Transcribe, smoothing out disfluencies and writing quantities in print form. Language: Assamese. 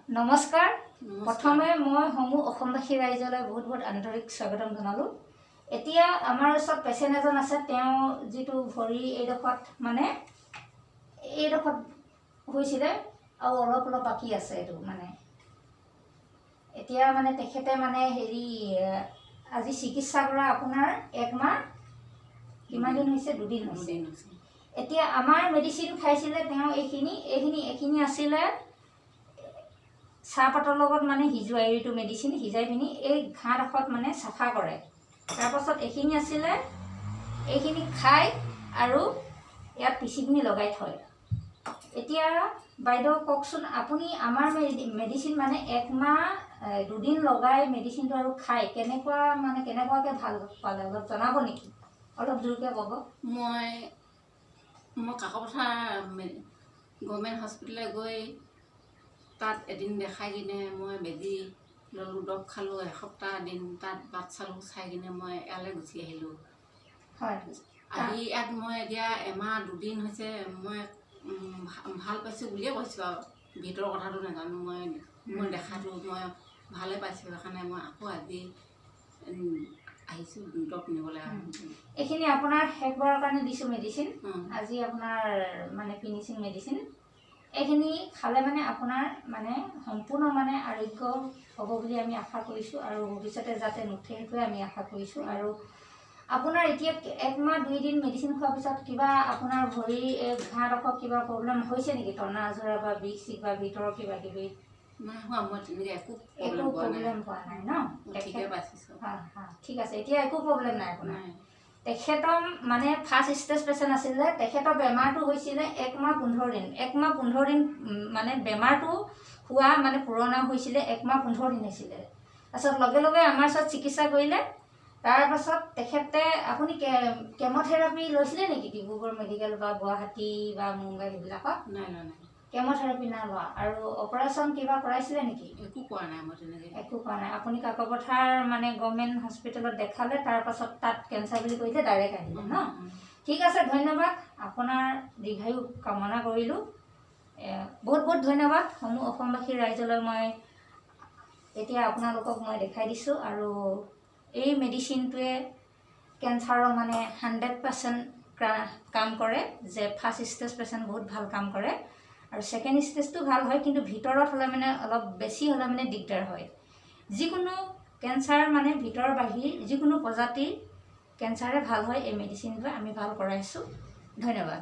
নমস্কাৰ। প্ৰথমে মই সমূহ অসমবাসী ৰাইজলৈ বহুত বহুত আন্তৰিক স্বাগতম জনালোঁ। এতিয়া আমাৰ ওচৰত পেচেণ্ট এজন আছে। তেওঁ যিটো ভৰি এইডোখৰত, মানে এইডোখৰত হৈছিলে আৰু অলপ অলপ বাকী আছে। এইটো মানে এতিয়া মানে তেখেতে মানে হেৰি আজি চিকিৎসা কৰা আপোনাৰ একমাহ কিমান দিন হৈছে? 2 দিন হৈছে। 2 দিন হৈছে। এতিয়া আমাৰ মেডিচিন খাইছিলে তেওঁ। এইখিনি এইখিনি এইখিনি আছিলে চাহপাতৰ লগত মানে সিজোৱা। এইটো মেডিচিন সিজাই পিনি এই ঘাঁডোখৰত মানে চাফা কৰে। তাৰপাছত এইখিনি আছিলে, এইখিনি খাই আৰু ইয়াত পিচি পিনি লগাই থয়। এতিয়া বাইদেউ, কওকচোন, আপুনি আমাৰ মেডিচিন মানে একমাহ 2 দিন লগাই মেডিচিনটো আৰু খাই কেনেকুৱা, মানে কেনেকুৱাকৈ ভাল পালে, অলপ জনাব নেকি? অলপ জোৰকৈ ক'ব। মই মই কাকপথাৰ গভৰ্ণমেণ্ট হস্পিটেললৈ গৈ তাত এদিন দেখাই কিনে মই বেজী ল'লোঁ, দৰৱ খালোঁ। এসপ্তাহ দিন তাত বাট চালোঁ। চাই কিনে মই ইয়ালৈ গুচি আহিলোঁ। আহি ইয়াত মই এতিয়া এমাহ 2 দিন হৈছে। মই ভাল পাইছোঁ বুলিয়ে কৈছোঁ আৰু ভিতৰৰ কথাটো নাজানো। মই মই দেখাটো মই ভালে পাইছোঁ। সেইকাৰণে মই আকৌ আজি আহিছোঁ দৰৱ নিবলৈ। এইখিনি আপোনাৰ শেষবাৰৰ কাৰণে দিছোঁ মেডিচিন। আজি আপোনাৰ মানে ফিনিচিং মেডিচিন। এইখিনি খালে মানে আপোনাৰ মানে সম্পূৰ্ণ মানে আৰোগ্য হ'ব বুলি আমি আশা কৰিছোঁ আৰু ভৱিষ্যতে যাতে নুঠে, সেইটোৱে আমি আশা কৰিছোঁ। আৰু আপোনাৰ এতিয়া একমাহ 2 দিন মেডিচিন খোৱাৰ পিছত কিবা আপোনাৰ ভৰি এই ঘাঁডোখৰ কিবা প্ৰব্লেম হৈছে নেকি? টনা আজোৰা বা বিষ চিষ বা ভিতৰৰ কিবা কিবি? নাই হোৱা। মই তেনেকৈ একো একো প্ৰব্লেম পোৱা নাই। প্ৰব্লেম পোৱা নাই ন? মই ঠিকে পাইছোঁ চব। হয়, ঠিক আছে। এতিয়া একো প্ৰব্লেম নাই আপোনাৰ? নাই। তেখেতৰ মানে ফাৰ্ষ্ট ষ্টেজ পেচেণ্ট আছিলে। তেখেতৰ বেমাৰটো হৈছিলে একমাহ 15 দিন। একমাহ 15 দিন মানে বেমাৰটো হোৱা মানে পুৰণা হৈছিলে, একমাহ 15 দিন হৈছিলে। তাৰপিছত লগে লগে আমাৰ ওচৰত চিকিৎসা কৰিলে। তাৰপাছত তেখেতে, আপুনি কেম'থেৰাপি লৈছিলে নেকি ডিব্ৰুগড় মেডিকেল বা গুৱাহাটী বা মুম্বাই সেইবিলাকত? নাই লোৱা, নাই। কেম'থেৰাপি নাই লোৱা। আৰু অপাৰেশ্যন কিবা কৰাইছিলে নেকি? একো কৰা নাই মই তেনেকৈ। একো কৰা নাই। আপুনি কাকপথাৰ মানে গভৰ্ণমেণ্ট হস্পিটেলত দেখালে, তাৰপাছত তাত কেঞ্চাৰ বুলি কৈছে, ডাইৰেক্ট আহিলে ন? ঠিক আছে, ধন্যবাদ। আপোনাৰ দীৰ্ঘায়ু কামনা কৰিলোঁ। বহুত বহুত ধন্যবাদ সমূহ অসমবাসী ৰাইজলৈ। মই এতিয়া আপোনালোকক মই দেখাই দিছোঁ আৰু এই মেডিচিনটোৱে কেঞ্চাৰৰ মানে 100% কাম কৰে যে ফাৰ্ষ্ট ষ্টেজ পেচেণ্ট বহুত ভাল কাম কৰে আৰু ছেকেণ্ড ষ্টেজটো ভাল হয়, কিন্তু ভিতৰত হ'লে মানে অলপ বেছি হ'লে মানে দিগদাৰ হয়। যিকোনো কেঞ্চাৰ মানে ভিতৰ বাহিৰ যিকোনো প্ৰজাতিৰ কেঞ্চাৰে ভাল হয় এই মেডিচিনটোৱে। আমি ভাল কৰাইছোঁ। ধন্যবাদ।